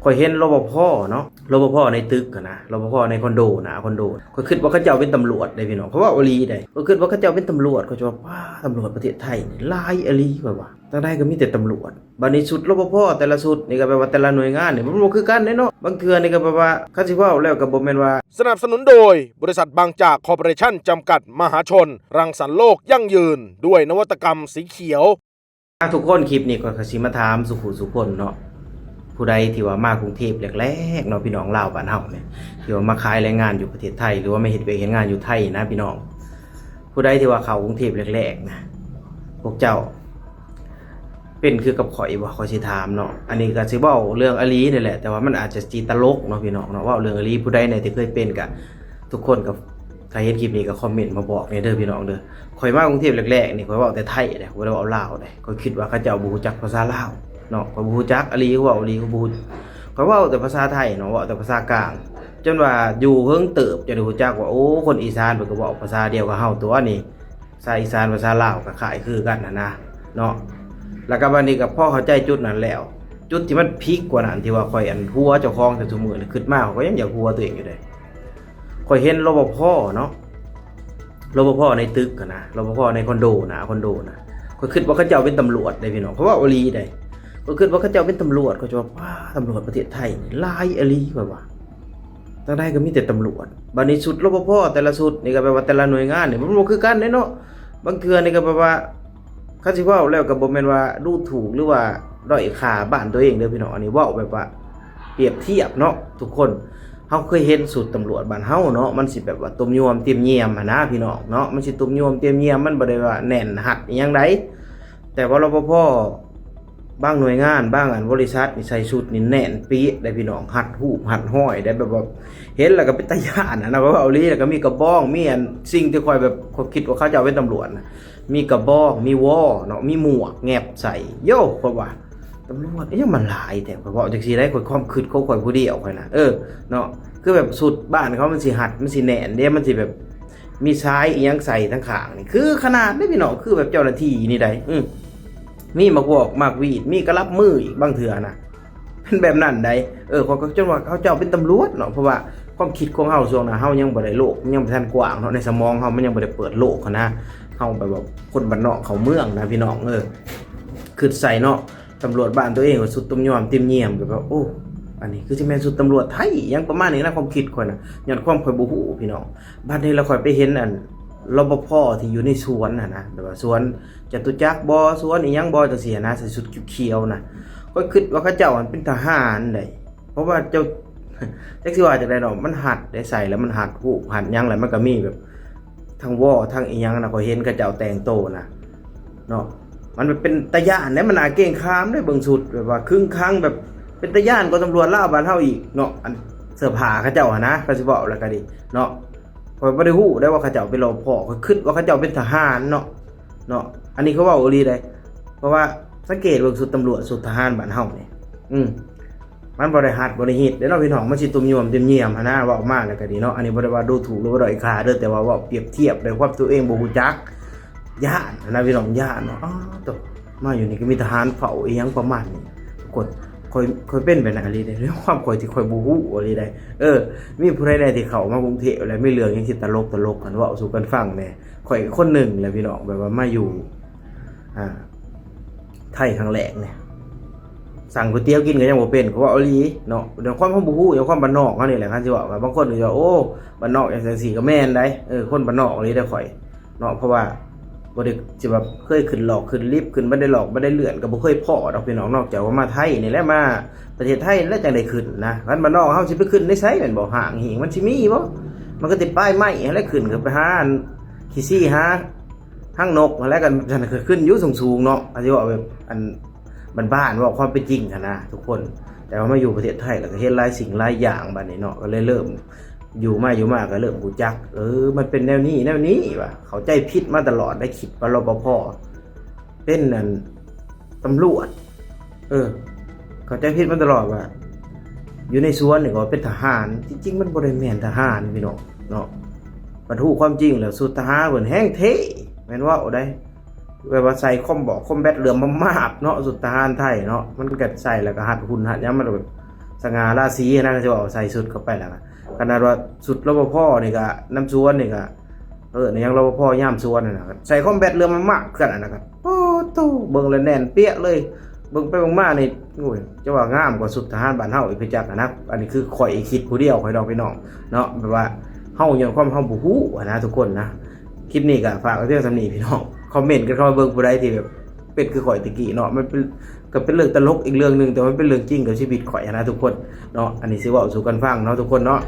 ຂ້ອຍເຫັນ ລປພ ເນາະ ລປພ ໃນຕຶກຫັ້ນນະ ລປພ ໃນຄອນໂດ ໜ້າຄອນໂດ ຂ້ອຍຄິດວ່າເຂົາເຈົ້າເປັນຕຳຫຼວດເດ້ພີ່ນ້ອງ ເຂົາເວົ້າອີ່ຫຼີເດ້ ຂ້ອຍຄິດວ່າເຂົາເຈົ້າເປັນຕຳຫຼວດ ຂ້ອຍວ່າ ປ້າ ຕຳຫຼວດປະເທດໄທນີ້ຫຼາຍອີ່ຫຼີ ຂ້ອຍວ່າ ທາງໃດກໍມີແຕ່ຕຳຫຼວດ ບາດນີ້ຊຸດ ລປພ ແຕ່ລະຊຸດນີ້ກໍແບບວ່າແຕ່ລະໜ່ວຍງານນີ້ມັນບໍ່ຄືກັນເດ້ເນາະ ບາງເທື່ອນີ້ກໍແບບວ່າ ຄັນຊິເວົ້າແລ້ວກໍບໍ່ແມ່ນວ່າ ສະໜັບສະໜູນໂດຍ ບໍລິສັດບາງຈາກຄອເປເຣຊັນຈຳກັດມະຫາຊົນ ລັງສັນໂລກຢັ້ງຢືນ ດ້ວຍນະວັດຕະກຳສີຂຽວ. ອ່າ ທຸກຄົນ ຄລິບນີ້ຂ້ອຍກໍຊິມາຖາມສູ່ຜູ້ສູ່ຄົນເນາະ ຜູ້ໃດທີ່ວ່າມາກຸງເທບແລກໆເນາະ ພີ່ນ້ອງລາວບ້ານເຮົານີ້ ທີ່ວ່າມາຂາຍແຮງງານຢູ່ປະເທດໄທ ຫຼືວ່າມາເຮັດວຽກເຮັດງານຢູ່ໄທນະພີ່ນ້ອງ ຜູ້ໃດທີ່ວ່າເຂົ້າກຸງເທບແລກໆນະ ພວກເຈົ້າເປັນຄືກັບຂ້ອຍບໍ່? ຂ້ອຍຊິຖາມເນາະ ອັນນີ້ກໍຊິເວົ້າເລື່ອງອີ່ຫຼີນີ້ແຫຼະ ແຕ່ວ່າມັນອາດຈະຊິຕະຫຼົກເນາະພີ່ນ້ອງເນາະ ເວົ້າເລື່ອງອີ່ຫຼີ ຜູ້ໃດແດ່ທີ່ເຄີຍເປັນກະ ທຸກຄົນກໍ ຖ້າເຫັນຄລິບນີ້ກໍຄອມເມັນມາບອກແດ່ເດີພີ່ນ້ອງເດີ ຂ້ອຍມາກຸງເທບແລກໆນີ້ ຂ້ອຍເວົ້າແຕ່ໄທເດ້ ຂ້ອຍບໍ່ໄດ້ເວົ້າລາວເດ້ ຂ້ອຍຄິດວ່າເຂົາເຈົ້າບໍ່ຮູ້ຈັກພາສາລາວເນາະ ຂ້ອຍບໍ່ຮູ້ຈັກອີ່ຫຼີ ເວົ້າອີ່ຫຼີ ຂ້ອຍບໍ່ ຂ້ອຍເວົ້າແຕ່ພາສາໄທເນາະ ເວົ້າແຕ່ພາສາກາງ ຈົນວ່າຢູ່ເຫິງເຕີບ ຈົນໄດ້ຮູ້ຈັກວ່າ ໂອ້ ຄົນອີສານເພິ່ນກໍເວົ້າພາສາດຽວກັບເຮົາຕົວະນີ້ ພາສາອີສານ ພາສາລາວກໍຄ້າຍຄືກັນຫັ້ນນະເນາະ ແລ້ວກໍບາດນີ້ກໍພໍເຂົ້າໃຈຈຸດນັ້ນແລ້ວ ຈຸດທີ່ມັນພີກກວ່ານັ້ນ ທີ່ວ່າຂ້ອຍ ອັນ ຫົວເຈົ້າຂອງແຕ່ຊຸມື້ນີ້ ຄິດມາຂ້ອຍກໍຍັງຢາກຫົວຕົວເອງຢູ່ເດ້ ຂ້ອຍເຫັນ ລປພ ເນາະ ລປພ ໃນຕຶກຫັ້ນນະ ລປພ ໃນຄອນໂດ ໜ້າຄອນໂດນະ ຂ້ອຍຄິດວ່າເຂົາເຈົ້າເປັນຕຳຫຼວດເດ້ພີ່ນ້ອງ ເຂົາເວົ້າອີ່ຫຼີເດ້ ຂ້ອຍຄິດວ່າເຂົາເຈົ້າເປັນຕຳຫຼວດ ຂ້ອຍວ່າ ປ້າ ຕຳຫຼວດປະເທດໄທນີ້ຫຼາຍອີ່ຫຼີ ຂ້ອຍວ່າ ທາງໃດກໍມີແຕ່ຕຳຫຼວດ ບາດນີ້ຊຸດ ລປພ ແຕ່ລະຊຸດນີ້ກໍແບບວ່າແຕ່ລະໜ່ວຍງານນີ້ມັນບໍ່ຄືກັນເດ້ເນາະ ບາງເທື່ອນີ້ກໍແບບວ່າ ຄັນຊິເວົ້າແລ້ວກໍບໍ່ແມ່ນວ່າດູຖູກ ຫຼືວ່າດ້ອຍຄ່າບ້ານຕົວເອງເດີພີ່ນ້ອງ ອັນນີ້ເວົ້າແບບວ່າປຽບທຽບເນາະ ທຸກຄົນ ເຮົາເຄີຍເຫັນຊຸດຕຳຫຼວດບ້ານເຮົາເນາະ ມັນຊິແບບວ່າຕຸ້ມຍວມຕຽມຍຽມຫັ້ນນະພີ່ນ້ອງເນາະ ມັນຊິຕຸ້ມຍວມຕຽມຍຽມ ມັນບໍ່ໄດ້ວ່າແໜ້ນຮັດອີ່ຫຍັງໃດ ແຕ່ວ່າ ລປພ ບາງໜ່ວຍງານ ບາງ ອັນ ບໍລິສັດນີ້ໃສ່ຊຸດນີ້ແໜ້ນເປະເດ້ພີ່ນ້ອງ ຮັດຮູບຮັດຮອຍໄດ້ ແບບວ່າເຫັນແລ້ວກໍເປັນຕາຢ້ານຫັ້ນນະ ເວົ້າອີ່ຫຼີ ແລ້ວກໍມີກະບອງ ມີ ອັນ ສິ່ງທີ່ຂ້ອຍແບບ ຂ້ອຍຄິດວ່າເຂົາເຈົ້າເປັນຕຳຫຼວດນະ ມີກະບອງ ມີວໍເນາະ ມີໝວກແຫງັບໃສ່ ໂຢ ຂ້ອຍວ່າ ຕຳຫຼວດອີ່ຫຍັງມັນຫຼາຍແທ້ ຂ້ອຍເວົ້າຈັ່ງຊີ້ໄດ໋ ຂ້ອຍຄວາມຄິດຂອງຂ້ອຍຜູ້ດຽວຂ້ອຍນະ ເອີ ເນາະ ຄືແບບຊຸດບ້ານເຂົາມັນຊິຮັດ ມັນຊິແໜ້ນເດ້ ມັນຊິແບບມີສາຍອີ່ຫຍັງໃສ່ທາງຂ້າງນີ້ ຄືຂະໜາດເດ້ພີ່ນ້ອງ ຄືແບບເຈົ້າໜ້າທີ່ນີ້ໄດ໋ ອື ມີໝາກວອກໝາກຫວີດ ມີກະລັບມືອີກບາງເທື່ອນະ ເປັນແບບນັ້ນໃດ ເອີ ຂ້ອຍກໍຈົນວ່າເຂົາເຈົ້າເປັນຕຳຫຼວດເນາະ ເພາະວ່າຄວາມຄິດຂອງເຮົາຊ່ວງນັ້ນ ເຮົາຍັງບໍ່ໄດ້ໂລກ ຍັງບໍ່ທັນກວ້າງເນາະ ໃນສະໝອງເຮົາມັນຍັງບໍ່ໄດ້ເປີດໂລກຫັ້ນນະ ເຮົາແບບວ່າຄົນບ້ານນອກເຂົ້າເມືອງນະພີ່ນ້ອງ ເອີ ຄິດໃສ່ເນາະ ຕຳຫຼວດບ້ານຕົວເອງກໍຊຸດຕຸ້ມຍອມຕຽມຍຽມ ກໍແບບ ໂອ້ ອັນນີ້ຄືຊິແມ່ນຊຸດຕຳຫຼວດໄທ ຫຍັງປະມານນີ້ນະ ຄວາມຄິດຂ້ອຍນະ ຍ້ອນຄວາມຂ້ອຍບໍ່ຮູ້ພີ່ນ້ອງ ບັດນີ້ລະຂ້ອຍໄປເຫັນ ອັນ ລປພ ທີ່ຢູ່ໃນສວນຫັ້ນນະ ແບບວ່າສວນ ຈະຕຸຈັກບໍ ສວນອີ່ຫຍັງບໍ ຈັ່ງຊີ້ນະ ໃສ່ຊຸດຂຽວໆນະ ຂ້ອຍຄິດວ່າເຂົາເຈົ້າຫັ້ນເປັນທະຫານໃດ໋ ເພາະວ່າເຈົ້າ ຈັກຊິວ່າຈັ່ງໃດເນາະ ມັນຮັດໄດ້ ໃສ່ແລ້ວມັນຮັດຮູບຮັດຫຍັງ ແລ້ວມັນກໍມີແບບທັງວໍທັງອີ່ຫຍັງນະ ຂ້ອຍເຫັນເຂົາເຈົ້າແຕ່ງໂຕນະເນາະ ມັນເປັນຕາຢ້ານເດ້ ມັນໜ້າເກງຂາມເດ້ ເບິ່ງຊຸດແບບວ່າຄຶງຄັງ ແບບເປັນຕາຢ້ານກວ່າຕຳຫຼວດລາວບ້ານເຮົາອີກເນາະ ອັນເສື້ອຜ້າເຂົາເຈົ້າຫັ້ນນະ ຄັນຊິເວົ້າແລ້ວກໍດີເນາະ ຂ້ອຍບໍ່ໄດ້ຮູ້ໄດ້ວ່າເຂົາເຈົ້າເປັນ ລປພ ຂ້ອຍຄິດວ່າເຂົາເຈົ້າເປັນທະຫານເນາະ ເນາະ ອັນນີ້ເຂົາເວົ້າອີ່ຫຼີເດ້ ເພາະວ່າສັງເກດເບິ່ງຊຸດຕຳຫຼວດ ຊຸດທະຫານບ້ານເຮົານີ້ ອື ມັນບໍ່ໄດ້ຮັດບໍ່ໄດ້ຮີດເດ້ເນາະພີ່ນ້ອງ ມັນຊິຕຸ້ມຍວມຕຽມຍຽມຫັ້ນນະ ເວົ້າອອກມາແລ້ວກໍດີເນາະ ອັນນີ້ບໍ່ໄດ້ວ່າດູຖູກ ຫຼືວ່າດ້ອຍຄ່າເດີ ແຕ່ວ່າເວົ້າປຽບທຽບດ້ວຍຄວາມຕົວເອງບໍ່ຮູ້ຈັກ ຢ້ານຫັ້ນນະພີ່ນ້ອງ ຢ້ານເນາະ ອ້າໂຕ ມາຢູ່ນີ້ກໍມີທະຫານເຝົ້າອີ່ຫຍັງປະມານນີ້ ທຸກຄົນ ຂ້ອຍ ຂ້ອຍເປັນແບບນັ້ນອີ່ຫຼີເດ້ ໃນຄວາມຂ້ອຍທີ່ຂ້ອຍບໍ່ຮູ້ອີ່ຫຼີເດ້ ເອີ ມີຜູ້ໃດແດ່ທີ່ເຂົ້າມາກຸງເທບແລ້ວມີເລື່ອງຫຍັງທີ່ຕະຫຼົກໆ ຫັ້ນເວົ້າສູ່ກັນຟັງແດ່ ຂ້ອຍກໍຄົນໜຶ່ງແຫຼະພີ່ນ້ອງ ແບບວ່າມາຢູ່ ອ່າ ໄທຄັ້ງແລກນີ້ ສັ່ງກ໋ວຍຕຽວກິນກໍຍັງບໍ່ເປັນ ເຂົາເວົ້າອີ່ຫຼີເນາະ ດ້ວຍຄວາມເຮົາບໍ່ຮູ້ ດ້ວຍຄວາມບ້ານນອກເຮົານີ້ແຫຼະ ຄັນຊິເວົ້າວ່າ ບາງຄົນກໍຊິວ່າ ໂອ້ ບ້ານນອກຈັ່ງຊັ້ນຈັ່ງຊີ້ກໍແມ່ນໄດ໋ ເອີ ຄົນບ້ານນອກອີ່ຫຼີເດ້ຂ້ອຍເນາະ ເພາະວ່າບໍ່ໄດ້ຊິແບບເຄີຍຂຶ້ນຫຼອກຂຶ້ນລິບ ຂຶ້ນບັນໄດຫຼອກບັນໄດເລື່ອນ ກໍບໍ່ເຄີຍພໍ້ດອກພີ່ນ້ອງ ນອກຈາກວ່າມາໄທນີ້ແຫຼະ ມາປະເທດໄທນີ້ແຫຼະ ຈັ່ງໄດ້ຂຶ້ນນະ ຄັນບ້ານນອກເຮົາຊິໄປຂຶ້ນໄດ້ໃສ ແມ່ນບໍ່ ຫ້າງຫີງມັນຊິມີບໍ່ ມັນກໍຕິໄປໄມ້ຫັ້ນແຫຼະ ຂຶ້ນກໍໄປຫາອັນຂີ້ຊີ້ຫາ ຫາງນົກຫັ້ນແຫຼະ ກໍຊັ້ນກໍຂຶ້ນຢູ່ສູງໆເນາະ ອັນທີ່ເວົ້າແບບອັນບ້ານໆ ເວົ້າຄວາມເປັນຈິງຫັ້ນນະທຸກຄົນ ແຕ່ວ່າມາຢູ່ປະເທດໄທແລ້ວກໍເຫັນຫຼາຍສິ່ງຫຼາຍຢ່າງ ບາດນີ້ເນາະ ກໍເລີຍເລີ່ມຢູ່ມາຢູ່ມາກໍເລີ່ມຮູ້ຈັກ ເອີ ມັນເປັນແນວນີ້ແນວນີ້ວ່າ ເຂົ້າໃຈຜິດມາຕະຫຼອດໄດ໋ ຄິດວ່າ ລປພ ເປັນອັນຕຳຫຼວດ ເອີ ເຂົ້າໃຈຜິດມາຕະຫຼອດວ່າ ຢູ່ໃນສວນນີ້ກໍເປັນທະຫານ ທີ່ຈິງມັນບໍ່ໄດ້ແມ່ນທະຫານພີ່ນ້ອງເນາະ ບັດຮູ້ຄວາມຈິງແລ້ວ ຊຸດທະຫານເພິ່ນແຮງເທ່ ແມ່ນເວົ້າໄດ໋ ແບບວ່າໃສ່ຄອມບອກຄອມແບັດເຫຼືອມມາບໆເນາະ ຊຸດທະຫານໄທເນາະ ມັນກໍໃສ່ແລ້ວກໍຮັດຫຸ່ນຮັດຫຍັງ ມັນກໍແບບ ສະຫງ່າລາສີນະ ຊິເວົ້າໃສ່ຊຸດເຂົ້າໄປແລ້ວ ຂະໜາດວ່າຊຸດ ລປພ ນີ້ກະນຳສວນນີ້ກະ ເອີ ຫຍັງ ລປພ ຍາມສວນນັ້ນນະ ໃສ່ຄອມແບັດເລື່ອມມາກໆ ຄືກັນ ອັນນັ້ນກະ ໂອ້ໂຕ ເບິ່ງແລ້ວແໜ້ນເປຍເລີຍ ເບິ່ງໄປເບິ່ງມານີ້ ໂອ້ຍ ຈະວ່າງາມກວ່າຊຸດທະຫານບ້ານເຮົາອີກ ໄປຈັກຫັ້ນນະ. ອັນນີ້ຄືຂ້ອຍຄິດຜູ້ດຽວຂ້ອຍດອກ ພີ່ນ້ອງເນາະ ແບບວ່າເຮົາຍ້ອນຄວາມເຮົາບໍ່ຮູ້ຫັ້ນນະທຸກຄົນນະ. ຄລິບນີ້ກໍຝາກໄວ້ພຽງສ່ຳນີ້ພີ່ນ້ອງ ຄອມເມັນກັນເຂົ້າມາເບິ່ງ ຜູ້ໃດທີ່ແບບເປັນຄືຂ້ອຍແຕ່ກີ້ເນາະ ມັນເປັນ ກໍເປັນເລື່ອງຕະຫຼົກອີກເລື່ອງໜຶ່ງ ແຕ່ມັນເປັນເລື່ອງຈິງກັບຊີວິດຂ້ອຍຫັ້ນນະທຸກຄົນເນາະ. ອັນນີ້ຊິເວົ້າສູ່ກັນຟັງເນາະທຸກຄົນເນາະ.